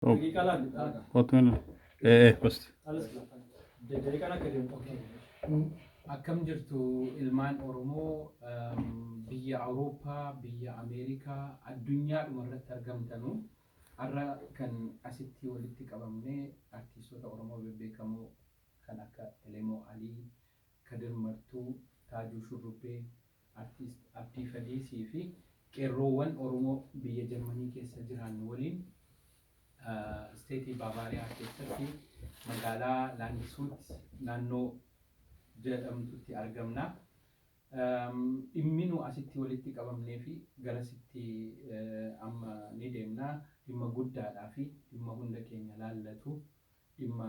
Daqiiqaa laal Kottu basti. Alles klar. Daqiiqaan akka deemu. Okay. Akkam jirtu ilmaan Oromoo biyya Awurooppaa, biyya Ameerikaa, addunyaadhuma irratti argamtanu? Har'a kan asitti walitti qabamne artiistota Oromoo bebbeekamoo kan akka Elemoo Alii, Kadir Martuu, Taajuu Shurrubbee, Artiist Abdii Fadiisii fi qeerroowwan Oromoo biyya Jarmanii keessa jiraannu waliin isteetii Baavaariyaa keessatti magaalaa Laandisuut naannoo jedhamtutti argamna. Dhimmi nu asitti walitti qabamnee fi garasitti amma ni deemna. Dhimma guddaadhaa fi dhimma hunda keenya laallatu, dhimma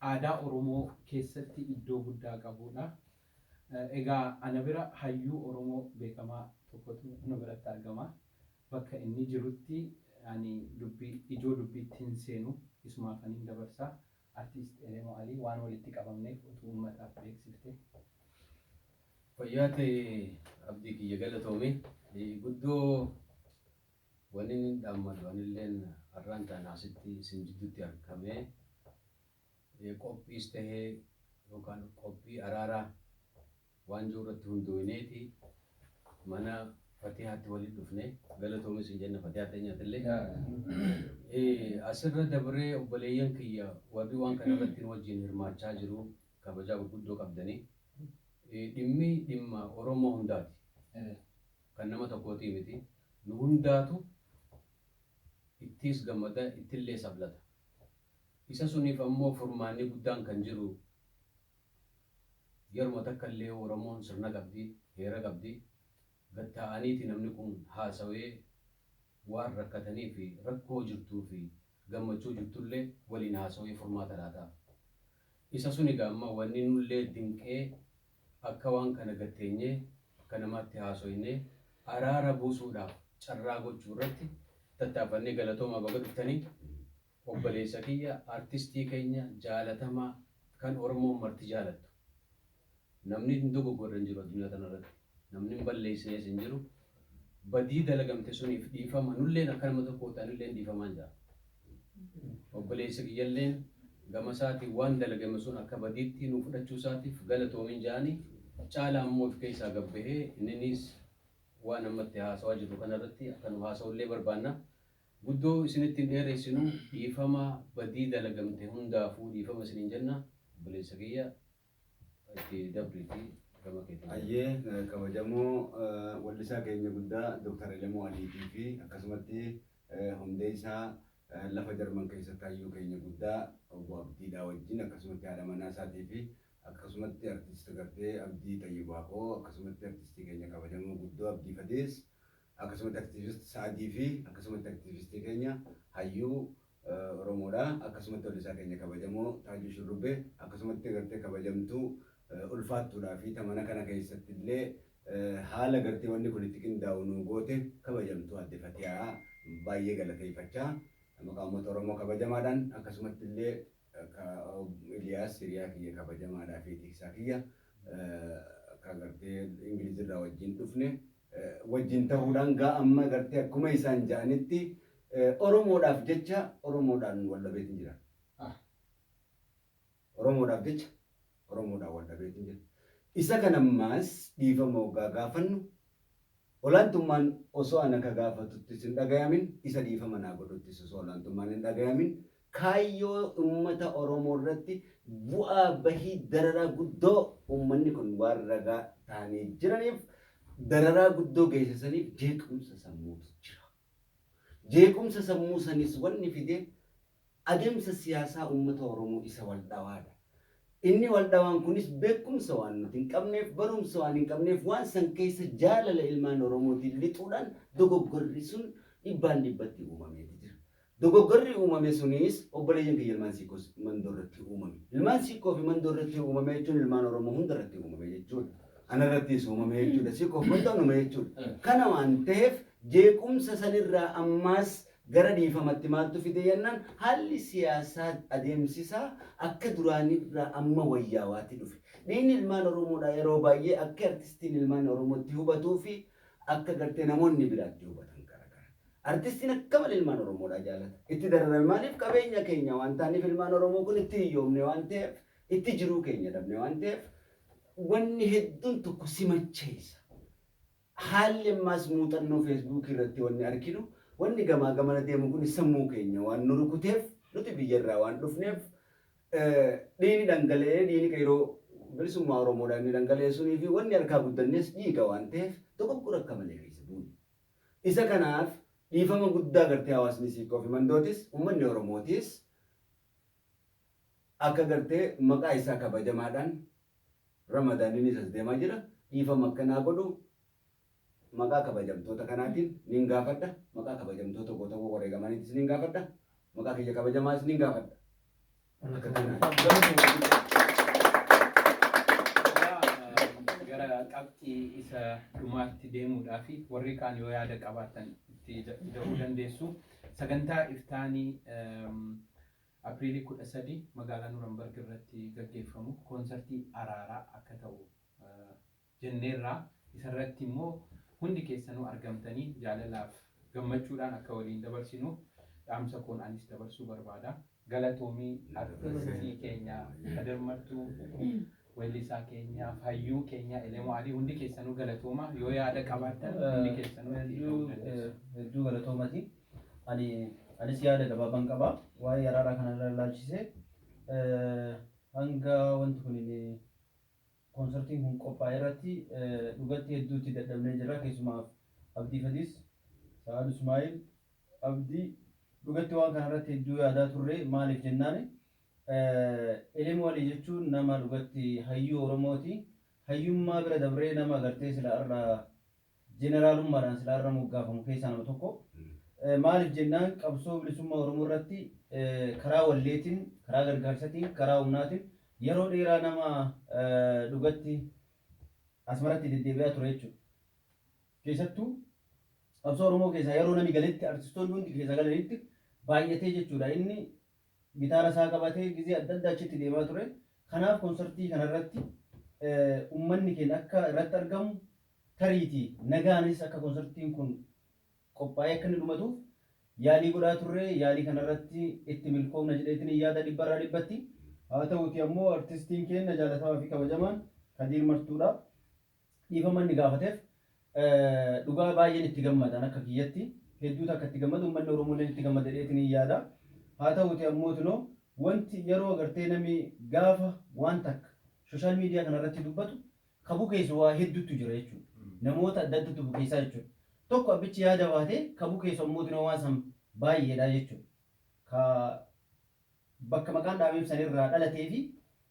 aadaa Oromoo keessatti iddoo guddaa qabudha. Egaa ana bira hayyuu Oromoo beekamaa tokkotu nu biratti argama. Bakka inni jirutti ani dubbii ijoo dubbiitti hin seenu, isumaafaniin dabarsa. Artiist Elemoo Alii, waan walitti qabamneef utuu uummataaf beeksifte. Fayyaa ta'e Abdii kiyya, galatoomi. Guddoo wanni inni dhaammatu, anilleen har'aan tana asitti isin jidduutti argamee qophiis tahee yookaan qophii araaraa waan jiru irratti hundooyneeti mana Fatihaatti walitti dhufne. Galatoomi isin jenna, Fatihaa teenyaatillee. Asirra dabree obboleeyyan kiyya warri waan kana irratti nu wajjin hirmaachaa jiru, kabajaa gurguddoo qabdanii. Dhimmi dhimma Oromoo hundaati. Kan nama tokkootii miti. Nu hundaatu ittiis gammada, ittillee sablata. Isa suniif ammoo furmaanni guddaan kan jiru, yeruma takka illee Oromoon sirna qabdi, heera qabdi. Gad taa'aniiti namni kun haasawee waan rakkatanii fi rakkoo jirtuu fi gammachuu jirtullee waliin haasawee furmaata laataaf. Isa sun egaa amma wanni nullee dinqee akka waan kana gad teenyee akka namaatti haasoynee araara buusuudhaaf carraa gochuu irratti tattaafannee. Galatoomaa, baga dhuftanii. Obboleessa kiyya, artistii keenya jaalatamaa kan Oromoon marti jaalattu. Namni hin dogoggorre hin jiru addunyaa tana irratti. Namni hin balleessinees hin jiru. Badii dalagamte suniif dhiifama. Nulleen akka nama tokkootti anilleen dhiifamaan jira. Obboleessa kiyyalleen gama isaatiin waan dalagame sun akka badiitti nu fudhachuu isaatiif galatoomin jedhani. Caalaa ammoo of keessaa gabbahee inninis waan ammatti haasawaa jirru kanarratti akka nu haasawullee barbaanna. Guddoo isinitti hin dheereessinu, dhiifama, badii dalagamte hundaafuu dhiifama isiniin jenna. Obboleessa kiyya, itti dabriiti gama keetiin. Ayyee, kabajamoo wallisaa keenya guddaa Dr. Elemoo Aliitii fi akkasumatti hundeessaa lafa Jarman keessatti hayyuu keenya guddaa obbo Abdiidhaa wajjin, akkasumatti haadha manaa isaatii fi akkasumatti artist gartee Abdii Xayyibaaqoo, akkasumatti artistii keenya kabajamoo guddoo Abdii Fadees, akkasumatti aktiivist Sa'adii fi akkasumatti aktiivistii keenya hayyuu Oromoodha. Akkasumatti wallisaa keenya kabajamoo Taajuu Shurrubbee, akkasumatti gartee kabajamtuu ulfaattuudhaa fi tamana kana keessatti illee haala gartee wanni kun itti qindaa'u nu goote, kabajamtuu adde Fatiyaa baay'ee galateeffachaa, maqaa uummata Oromoo kabajamaadhaan, akkasumatti illee Iliyaas hiriyaa kiyya kabajamaadhaa fi tiksaa kiyya ka gartee Ingilizirraa wajjin dhufne wajjin ta'uudhaan, gaa amma gartee akkuma isaan ja'anitti Oromoodhaaf jecha Oromoodhaan wal dhabeetiin jira. Oromoodhaaf jecha Oromoodhaan wal dhabeetiin jira. Isa kana ammaas dhiifama hoggaa gaafannu, olaantummaan osoo ana ka gaafatuttis hin dhagayamin, isa dhiifama naa godhuttis osoo olaantummaan hin dhagayamin, kaayyoo uummata Oromoo irratti bu'aa bahii dararaa guddoo uummanni kun waan ragaa ta'anii jiraniif, dararaa guddoo geessisaniif jeequmsa sammuutu jira. Jeequmsa sammuu sanis wanni fide adeemsa siyaasaa uummata Oromoo isa wal dhawaadha. Inni wal dhawaan kunis beekumsa waan nuti hin qabneef, barumsa waan hin qabneef, waan san keessa jaalala ilmaan Oromootiin lixuudhaan dogoggorri sun dhibbaan dhibbatti uumameeti jira. Dogoggorri uumame sunis obboleeyyan kiyya ilmaan Siikkoo Mandoo irratti uumame. Ilmaan Siikkoo fi Mandoo irratti uumame jechuun ilmaan Oromoo hunda irratti uumame jechuudha. Ana irrattis uumame jechuudha. Siikkoo fi Mandoon uume jechuudha. Kana waan ta'eef jeequmsa sanirraa ammaas gara dhiifamatti maaltu fide jennaan, haalli siyaasaa adeemsisaa akka duraanirraa amma wayyaawaatti dhufe. Dhiigni ilmaan Oromoodhaa yeroo baay'ee akka artistiin ilmaan Oromootti hubatuu fi akka gartee namoonni biraatti hubatan garagara. Artistiin akka malee ilmaan Oromoodhaa jaalata. Itti dararame maaliif qabeenya keenya waan ta'aniif ilmaan Oromoo kun itti hiyyoomne waan ta'eef itti jiruu keenya dhabne waan ta'eef wanni hedduun tokko si macheessa. Haalli ammaas muuxannoo Feesbuukii irratti wanni arginu wanni gamaa gamana deemu kun sammuu keenya waan nu rukuteef nuti biyyarraa waan dhufneef dhiigni dhangala'ee dhiigni qeeroo bilisummaa Oromoodhaan inni dhangala'e sunii fi wanni harkaa guddannes dhiiga waan ta'eef dogoggora akka malee keessa buune. Isa kanaaf dhiifama guddaa gartee hawaasni Siiqqoo fi Mandootis uummanni Oromootis akka gartee maqaa isaa kabajamaadhaan Ramadaaniinis as deemaa jira. Dhiifama akkanaa godhu maqaa kabajamtoota kanaatiin nin gaafadha. Maqaa kabajamtoota gootawwan wareegamaniitis nin gaafadha. Maqaa kiyya kabajamaas nin gaafadha. Akka kanaan. Gara qabxii isa dhumaatti deemuudhaa fi warri kaan yoo yaada qabaatan itti da'uu dandeessu. Sagantaa iftaanii Apriilii 13 magaalaa Nurambarg irratti gaggeeffamu koonsartii araaraa akka ta'u jenneerraa isarratti immoo hundi keessanuu argamtanii jaalalaaf gammachuudhaan akka waliin dabarsinu dhaamsa koon anis dabarsuu barbaada. Galatoomii artistii keenya Kadir Martuu, weellisaa keenya, hayyuu keenya Elemoo Alii hundi keessanuu galatooma yoo yaada qabaattan hundi keessanuu itti da'uu dandeessu. Hedduu galatoomati. Ani anis yaada gabaabaan qaba. Waa'ee araaraa kana ilaalchisee hanga wanti kun koonsartiin kun qophaa'e irratti dhugatti hedduutti dadhabnee jira. Keessumaa Abdii Fadis, Sa'aad Ismaa'il, Abdii dhugatti waan kana irratti hedduu yaadaa turre maaliif jennaan Elemoo Alii jechuun nama dhugatti hayyuu Oromooti. Hayyummaa bira dabree nama gartee sila irra jeneraalummaadhaan sila irra moggaafamu keessaa nama tokko. Maaliif jennaan qabsoo bilisummaa Oromoo irratti karaa walleetiin, karaa gargaarsatiin, karaa humnaatiin yeroo dheeraa nama dhugatti asmaratti deddeebi'aa ture jechuudha. Keessattuu qabsoo Oromoo keessaa yeroo namni galetti artistoonni hundi keessa galanitti baay'atee jechuudha. Inni gitaara isaa qabatee gizee adda addaa achitti deemaa ture. Kanaaf konsartii kanarratti uummanni keenya akka irratti argamu tariitii nagaanis akka konsartiin kun qophaa'ee akka inni dhumatuuf yaalii godhaa turre yaalii kanarratti itti milkoomna jedheetiin yaada dhibbarraa dhibbatti. Haa ta'uuti ammoo artistiin keenya jaalatamaa fi kabajamaan Kadiir Martuudha. Dhiifama inni gaafateef dhugaa baay'een itti gammadan akka kiyyatti hedduutu akka itti gammadu uummanni Oromoo illee itti gammada jedheetiin yaada. Haa ta'uuti ammoo tunoo wanti yeroo agartee namni gaafa waan takka social media kanarratti dubbatu kabu keessa waa hedduutu jira jechuudha. Namoota adda addaatu bukeessaa jechuudha. Tokko abbichi yaada baatee kabu keessa ammoo tunoo waan san baay'eedha jechuudha. Ka bakka maqaan dhaabeef sanirraa dhalatee fi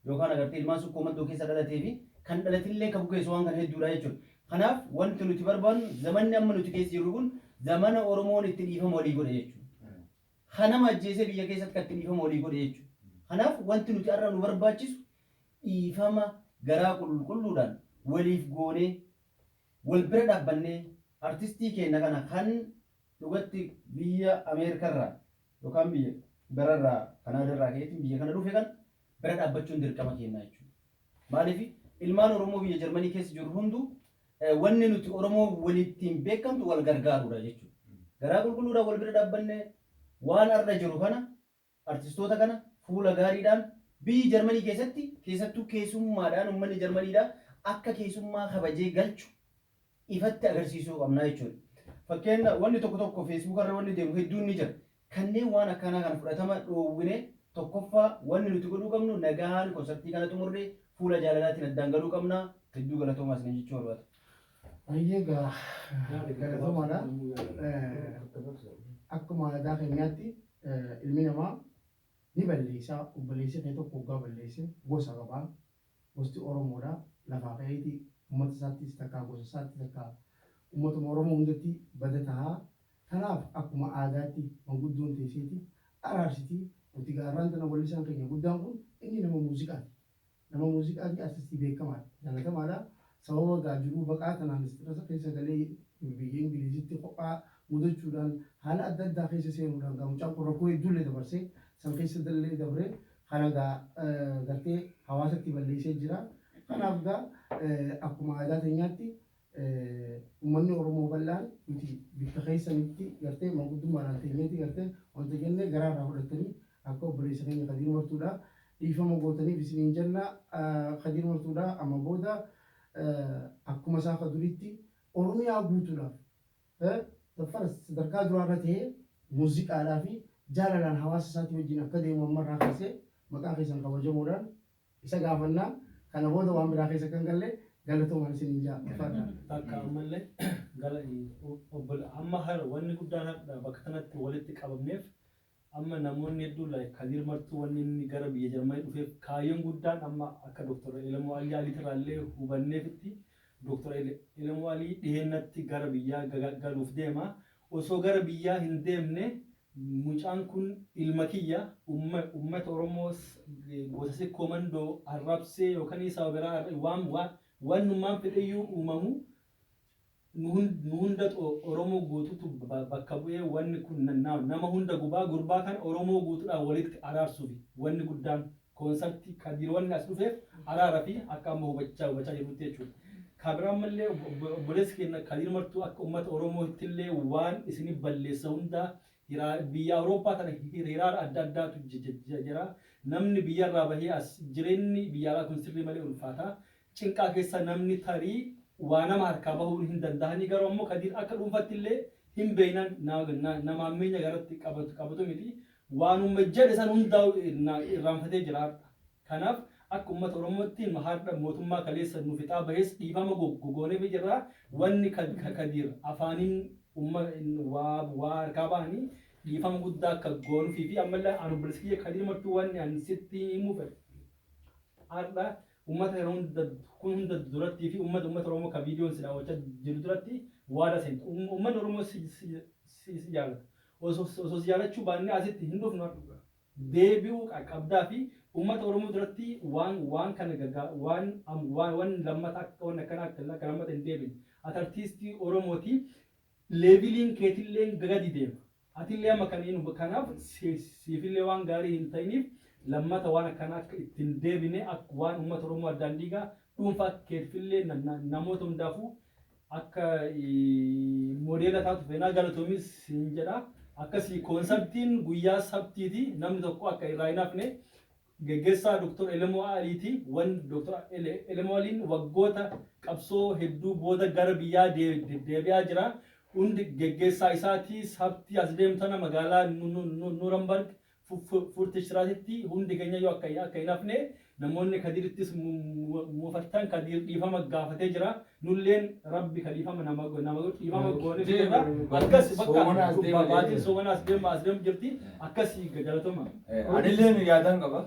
yookaan agartee ilmaan sukkoo maddoo keessa dhalatee fi kan dhalatillee kabu keessa waan kana hedduudha jechuudha. Kanaaf wanti nuti barbaannu zamanni amma nuti keessa jirru kun zamana Oromoon itti dhiifama walii godhe jechuudha. Kanama ajjeesee biyya keessatti kan itti dhiifama walii godhe jechuudha. Kanaaf wanti nuti har'a nu barbaachisu dhiifama garaa qulqulluudhaan waliif goonee wal bira dhaabbannee artistii keenya kana kan dhugatti biyya Ameerikarraa yookaan biyya birarraa Kanaadarraa ka'eetiin biyya kana dhufe kan bira dhaabbachuun dirqama keenya jechuudha. Maaliif ilmaan Oromoo biyya Jarmanii keessa jiru hunduu wanni nuti Oromoo walittiin beekamtu wal gargaaruudha jechuudha. Garaa qulqulluudhaan wal bira dhaabbannee waan har'a jiru kana artistoota kana fuula gaariidhaan biyyi Jarmanii keessatti keessattuu keessummaadhaan uummanni Jarmaniidhaa akka keessummaa kabajee galchu ifatti agarsiisuu qabna jechuudha. Fakkeenya wanni tokko tokko Feesbuuk irra wanni deemu hedduun ni jira. Kanneen waan akkanaa kana fudhatama dhoowwine tokkoffaa wanni nuti godhuu qabnu nagaan konsartii kana xumurree fuula jaalalaatiin addaan galuu qabna. Hedduu galatoomaa isin jechuu barbaada. Baay'ee gaa galatoomaadha. Akkuma aadaa keenyaatti ilmi namaa ni balleessaa obboleessi kee tokko waggaa balleesse gosa qabaa gosti Oromoodha lafaa ka'eeti uummata isaattis takkaa gosa isaatti takkaa uummatuma Oromoo hundatti bada tahaa. Kanaaf akkuma aadaatti manguddoon teesseeti araarsitii nuti gaarraan tana wallisaan keenya guddaan kun inni nama muuziqaati. Nama muuziqaati artistii beekamaadha jaalatamaadha. Sababa gaa jiruu baqaa tanaan istirasa keessa galee biyya Ingilizitti kophaa mudachuudhaan haala adda addaa keessa seenuudhaan gaa mucaan kun rakkoo hedduullee dabarsee san keessa dallee dabree kana gaa gartee hawaasatti balleessee jira. Kanaaf gaa akkuma aadaa teenyaatti Uummanni Oromoo bal'aan nuti bikka keessanitti gartee manguddummaadhaan teenyeeti gartee wanta jennee garaarraa fudhatanii akka obboleessa keenya Kadiir Martuudha dhiifama gootaniif isiniin jenna. Kadiir Martuudha amma booda akkuma isaa ka duritti Oromiyaa guutuudhaaf daffara sadarkaa duraarra ta'ee muuziqaadhaa fi jaalalaan hawaasa isaatii wajjin akka deemu ammarraa kaasee maqaa keessan kabajamuudhaan isa gaafannaa. Kana booda waan biraa keessa kan galle galatoomaan isiniin jaa, ulfaadha. Takka ammallee gala obbola amma har wanni guddaan har'a bakka kanatti walitti qabamneef, amma namoonni hedduun like Kadiir Martuu wanni inni gara biyya Jarmanii dhufeef kaayyoon guddaan amma akka Dr. Elemoo Alii Aliitirraallee hubanneefitti, Dr. Elemoo Alii dhiheenyatti gara biyyaa galuuf deema. Osoo gara biyyaa hin deemne mucaan kun ilma kiyya, ummata Oromoo gosa Sikkoo Mandoo arrabsee yookaan saba biraa waan wannummaan fedheyyuu uumamu nu hunda Oromoo guutuutu bakka bu'ee wanni kun nama hunda gubaa. Gurbaa kan Oromoo guutuudhaan walitti araarsuuf wanni guddaan koonsartii Kadiir wanni as dhufeef araara fi akka amma hubachaa jirrutti jechuudha. Kabiraan mallee obboleessi keenya Kadiir Martuu akka uummata Oromootti illee waan isin balleessa hundaa biyya Awurooppaa kana hiraara adda addaatu jira. Namni biyyarraa bahee as jireenyi biyya alaa kun sirrii malee ulfaata. Cinqaa keessa namni tarii waa nama harkaa bahuu hin danda'anii, garuu ammoo Kadiir akka dhuunfatti illee hin beeynan, nama hammeenya garatti qabatu miti. Waanuma jedhe san hundaa irraanfatee jira har'a. Kanaaf akka uummata Oromootti har'a mootummaa kaleessa nu fixaa bahees dhiifama gogoonee jirra. Wanni Kadiir afaaniin waa harkaa bahanii dhiifama guddaa akka goonuufii fi ammallee ani obboleessi kiyya Kadiir Martuu wanni ani sitti himuu fedhe. Har'a uummata kana hunda kun hunda duratti fi uummata Oromoo kan viidiyoon si daawwachaa jiru duratti waada seenta. Uummanni Oromoo si jaallata. Osoo si jaallachuu baannee asitti hin dhufnu har'a. Deebi'uu qabdaa fi uummata Oromoo duratti waan kana gagaa waan lammata akka waan akkana akka lammata hin deebine. Ati artiistii Oromooti. Leveliin keetillee gadi deema. Atillee amma kan inni kanaaf siifillee waan gaarii hin ta'iniif lammata waan akkana akka ittiin deebine, akka waan uummata Oromoo addaan diigaa dhuunfaa keetifillee namoota hundaafuu akka moodeela taatu feenaa, galatoomis hin jedha. Akkasii koonsartiin guyyaa sabtiiti, namni tokko akka irraa hin hafne, geggeessaa Dr. Elemoo Aliiti. Wan Dr. Elemoo Aliin waggoota qabsoo hedduu booda gara biyyaa deebi'aa jira. Hundi geggeessaa isaati sabtii as deemtana magaalaa Nuurambarg Furtishiraatitti hundi keenya yoo akka hin hafne, namoonni Kadiirittis muufattan, Kadiir dhiifama gaafatee jira. Nulleen Rabbi ka dhiifama nama dhiifama goonee jira. Akkas bakka baatiin soomana as deemu jirti. Akkasii, galatoma. Anillee yaadaan qaba.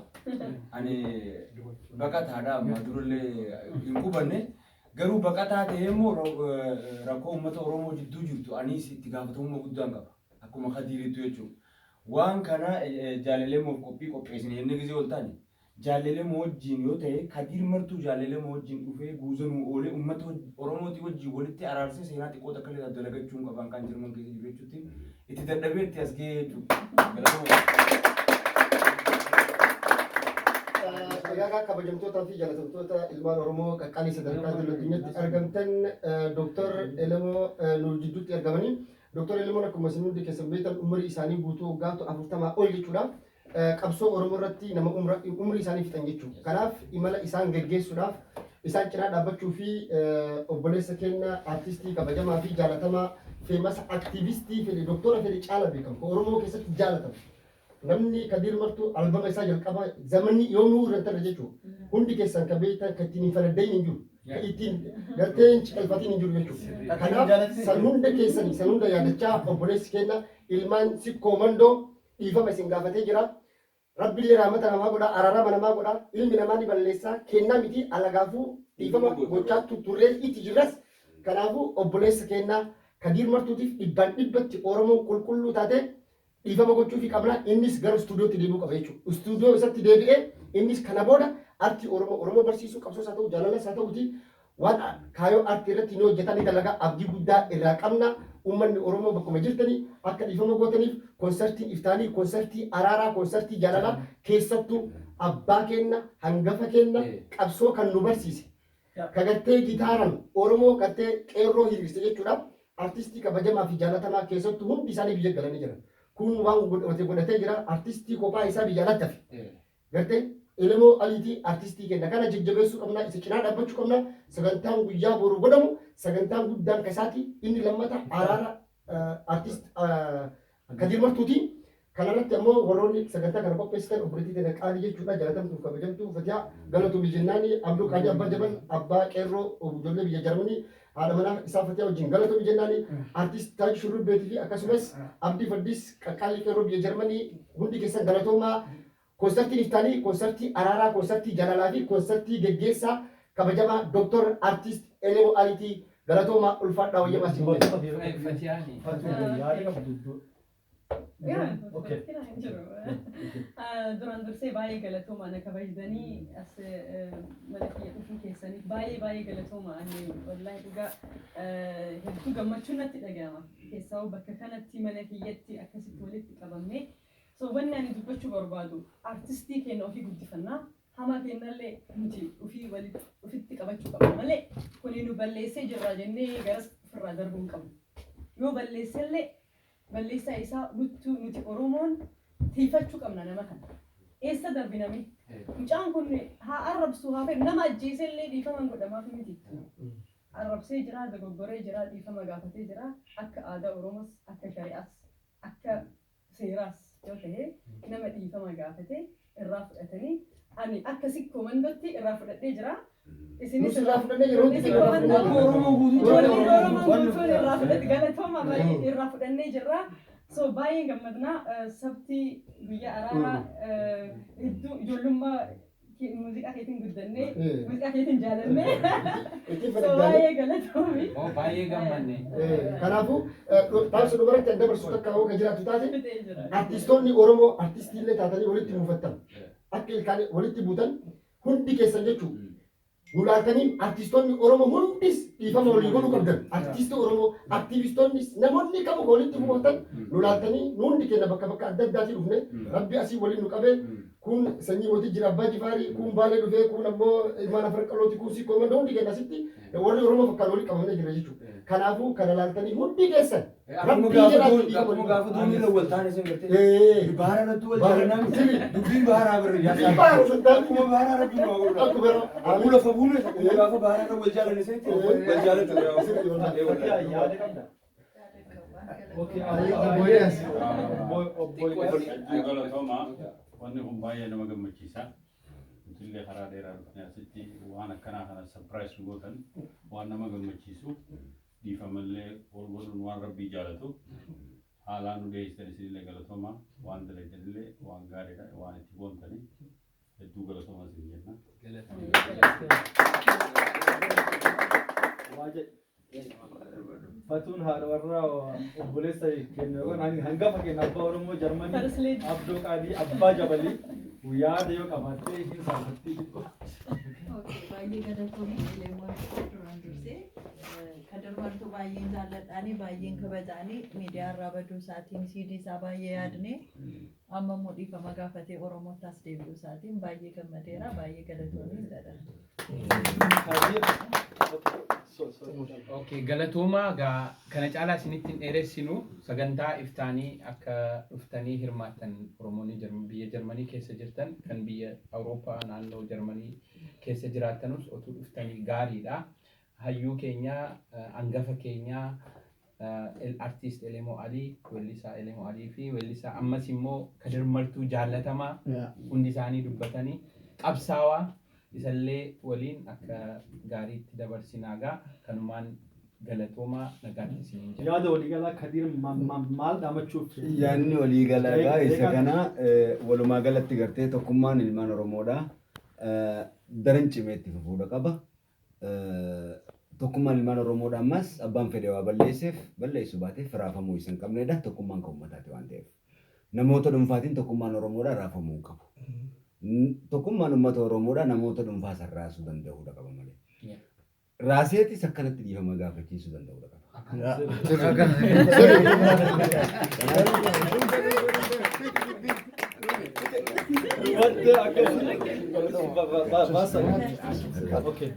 Ani baqataadha, amma durallee hin qubanne. Garuu baqataa ta'ee immoo rakkoo uummata Oromoo jidduu jirtu anis itti gaafatamummaa guddaan qaba. Akkuma Kadiirittu jechuudha. Waan kana jaalalee moof qophii qopheessine jennee gisee ol taane jaalalee moo wajjin yoo ta'e, Kadiir Martuu jaalalee moo wajjin dhufee guuzanuu oolee uummata Oromootii wajjin walitti araarsee seenaa xiqqoo takka illee dalagachuu hin qaban kan Jarman keessa jiru jechuutti itti dadhabee itti as gahee jechuudha. Egaa kabajamtootaa fi jaalatamtoota ilmaan Oromoo qaqqaalii sadarkaa addunyaatti argamtan, Dooktar Elemoo nu jidduutti argamanii. Dooktar Elemoon akkuma isin hundi keessan beektan umurii isaanii guutuu waggaa 40 ol jechuudha. Qabsoo Oromoo irratti nama umurii isaanii fixan jechuudha. Kanaaf imala isaan geggeessuudhaaf isaan cinaa dhaabbachuu fi obboleessa keenya artistii kabajamaa fi jaalatamaa, famous aktiivistii fedhe, doktora fedhe caala beekamu, Oromoo keessatti jaalatamu. Namni Kadiir Martuu albama isaa jalqabaa zamanni yoomuu irra hin tarre jechuudha. Hundi keessan kan beektan, kan ittiin hin faladdayin hin jiru. Kan ittiin gartee hin ciqalfatin hin jiru jechuudha. Kanaaf san hunda keessanii san hunda yaadachaa obboleessi keenya ilmaan Sikkoo Mandoo dhiifama isin gaafatee jira. Rabbillee rahmata namaa godha, araarama namaa godha, ilmi namaa ni balleessaa, kennaa miti alagaafuu dhiifama gochaa turree itti jirras. Kanaafuu obboleessa keenya Kadiir Martuutiif dhibbaan dhibbatti Oromoon qulqulluu taate dhiifama gochuufii qabna. Innis gara istuudiyootti deebi'uu qaba jechuudha. Istuudiyoo isatti deebi'ee innis kana booda artii Oromoo Oromoo barsiisuu, qabsoos haa ta'u, jaalalas haa ta'uti, waan kaayoo artii irratti ni hojjetaa, ni dalagaa, abdii guddaa irraa qabna. Uummanni Oromoo bakkuma jirtanii akka dhiifama gootaniif, konsartiin iftaanii konsartii araaraa, konsartii jaalalaa, keessattuu abbaa keenya, hangafa keenya, qabsoo kan nu barsiise. Ka gartee gitaaran Oromoo gartee qeerroo hiriirse jechuudha. Artistii kabajamaa fi jaalatamaa keessattuu hundi isaanii biyya galanii jiran. Kun waan godhatee jira. Artistii kophaa isaa biyya alatti hafe. Gartee Elemoo Aliitii artistii kenna. Kana jajjabeessuu qabna. Isa cinaa dhaabbachuu qabna. Sagantaan guyyaa boruu godhamu sagantaan guddaan kasaati. Inni lammata araara artist Kadir Martuuti. Kanarratti ammoo warroonni sagantaa kana qopheessitan obboleettii teenya qaalii jechuudha. Jaalatamtuuf kabajamtuu Fatiyaa Galatoomii jennaani. Abduu Qaalii Abbaa Jabal Abbaa Qeerroo ijoollee biyya Jarmanii haadha manaa isaa Fatiyaa wajjin galatoomii jennaani. Artist Taajii Shurrubbeetii fi akkasumas Abdii Faddis qaqqaalii qeerroo biyya Jarmanii hundi keessan galatoomaa. Koonsartiin iftaanii koonsartii araaraa, koonsartii jaalalaa fi koonsartii geggeessaa kabajamaa Dooktor Artist Elemoo Aliitii. Galatoomaa, ulfaadhaa, wayyamaa siin jenna. Fatiyaani. Yaada qabdu. Okay. Rakkina hin jiru. Duraan dursee baay'ee galatooma na kabajdanii as mana kiyya dhufuu keessaniif baay'ee baay'ee galatooma. Ani wallaahi dhugaa hedduu gammachuun natti dhaga'ama. Keessaa bakka kanatti mana kiyyatti akkasitti walitti qabamnee. So wanni ani dubbachuu barbaadu, artistii keenya ofii guddifannaa, hamaa keenyallee nuti ofii walitti ofitti qabachuu qabna malee kuni nu balleessee jirra jennee garas ofirraa darbuu hin qabnu. Yoo balleessellee balleessaa isaa nuti Oromoon tiifachuu qabna nama kana. Eessa darbiname? Mucaan kun haa arrabsu haa fedhu, nama ajjeesellee dhiifama hin godhamaaf miti. Arrabsee jira, dogoggoree jira, dhiifama gaafatee jira. Akka aadaa Oromoos, akka shari'aas, akka seeraas yoo ta'e nama dhiifama gaafate irraa fudhatanii, ani akka sikkoo mandootti irraa fudhadhee jira. Isinis Nus irraa fudhannee yeroo Isin irraa komandoo fudhannee. Oromoo guutuu. Ijoolleen Oromoo guutuun irraa fudhate, galatooma, baay'ee irraa fudhannee jirra. So baay'ee gammadnaa. Sabti guyyaa araaraa hedduu ijoollummaa muuziqaa keetiin guddannee, muuziqaa keetiin jaalannee. Ittiin So fayyadamne. baay'ee galatoomi. Oh, baay'ee gammanne. Kanaafuu dhaamsa dubaratti an dabarsu takka hoo ka jiraatu taate, Fixee jira. artistoonni Oromoo artistiillee taatanii walitti muufattan, akka ilkaan walitti buutan hundi keessan jechuudha. Nu laaltanii artistoonni Oromoo hundis dhiifama walii godhuu qabdan. Artistii Oromoo, aktivistoonnis, namoonni kamu kan walitti buufatan nu laaltanii, nu hundi keenya bakka bakka adda addaatii dhufne, rabbi asii waliin nu qabee, kun sanyii mootii jira Abbaa Jifaarii, kun Baalee dhufee, kun ammoo ilmaan Afran Qalooti, kun Sikkoo Mandoo, hundi keenya asitti warri Oromoo fakkaan walitti qabamnee jira jechuudha. Kanaafuu kana laaltanii hundi keessan Akkuma gaafa doonii, akkuma gaafa doonii irra wal taane sun gartee baara irratti wal jaalannaa miti. Dubbiin baaraa birra. Dubbiin baaraa sun taate. Akkuma baaraa rabbi nu haa godhu. Akkuma Akkuma lafa buune, akkuma gaafa baaraa irra wal jaalanne sanitti wal jaalatu. Yaada qabda. Okay, Obbo Eliyaas. Obbo Eliyaas. Hedduu galatooma. Wanni kun baay'ee nama gammachiisa. Nutillee karaa dheeraa dhufnee asitti waan akkanaa kana surprise nu gootan waan nama gammachiisu. Dhiifamallee wal godhuun waan rabbii jaalatu. Haalaan nu dhiyeessitan isinillee galatooma. Waan dalagdanillee waan gaariidha, waan itti boontanii. Hedduu galatooma isin jenna. Waa jedhe. Fatuun haadha warraa obboleessa keenya yookaan hangafa keenya abbaa Oromoo Jarmanii First lady. Abdoo Qaalii Abbaa Jabalii yaada yoo qabaattee hin saalfattii xiqqoo. Okay, baay'ee galatoomii Elemoo duraan dursee. Kadir Martuu baay'een jaalladhaanii, baay'een kabajaanii, miidiyaa irraa baduu isaatiin siidii isaa baay'ee yaadne, amma immoo dhiifama gaafatee Oromootti as deebi'uu isaatiin baay'ee gammadeera, baay'ee galatoomii jedha. Kadir. So, so. Okay, galatoomaa. Gaa kana caalaa isinitti hin dheeressinu. Sagantaa iftaanii akka dhuftanii hirmaattan, Oromoonni biyya Jarmanii keessa jirtan, kan biyya Awurooppaa naannoo Jarmanii keessa jiraatanus otuu dhuftanii gaariidha. Hayyuu keenya, hangafa keenya, artiist Elemoo Alii, weellisaa Elemoo Alii fi weellisaa ammas immoo Kadir Martuu jaallatamaa hundi isaanii dubbatanii, qabsaawaa isallee waliin akka gaariitti dabarsinaa. Gaa kanumaan galatoomaa, nagaatti isiniin jedha. Yaada waliigalaa Kadir maal dhaamachuuf? Yaadni waliigalaa egaa isa kana, walumaa galatti gartee tokkummaan ilmaan Oromoodha. Daran cimee itti fufuudha qaba. Tokkummaan ilmaan Oromoodha ammas abbaan fedhe waa balleesseef balleessuu baateef raafamuu isa hin qabnedha. Tokkummaan kan uummataati waan ta'eef. Namoota dhuunfaatiin tokkummaan Oromoodha raafamuu hin qabu. Tokkummaan uummata Oromoodha namoota dhuunfaa san raasuu danda'uudha qaba malee. Raaseetis akkanatti dhiifama gaafachiisuu danda'uudha qaba. Wanti akkasii. Baasa. Okay.